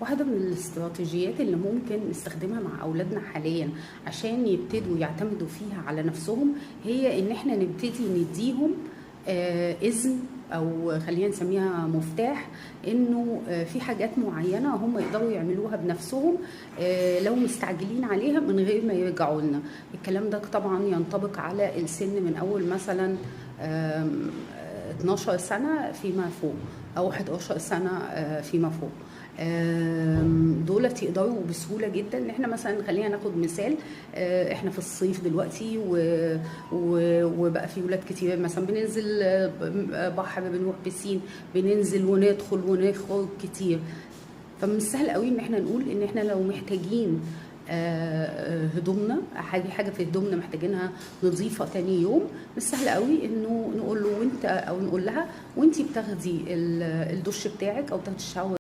واحدة من الاستراتيجيات اللي ممكن نستخدمها مع أولادنا حاليا عشان يبتدوا يعتمدوا فيها على نفسهم، هي إن احنا نبتدي نديهم إذن أو خلينا نسميها مفتاح، إنه في حاجات معينة هم يقدروا يعملوها بنفسهم لو مستعجلين عليها من غير ما يرجعوا لنا. الكلام ده طبعا ينطبق على السن من أول مثلا 12 سنة فيما فوق أو 11 سنة فيما فوق. دولت يقدروا بسهولة جدا ان احنا مثلا، خلينا ناخد مثال، احنا في الصيف دلوقتي وبقى في ولاد كتير مثلا بننزل بحر، بنروح بسين، بننزل وندخل ونخرج كتير. فمن السهل قوي ان احنا نقول ان احنا لو محتاجين هدومنا، حاجة في هدومنا محتاجينها نظيفة تاني يوم، من السهل قوي انه نقول له وانت، او نقول لها وانت بتاخدي الدش بتاعك او بتاخدي الشاور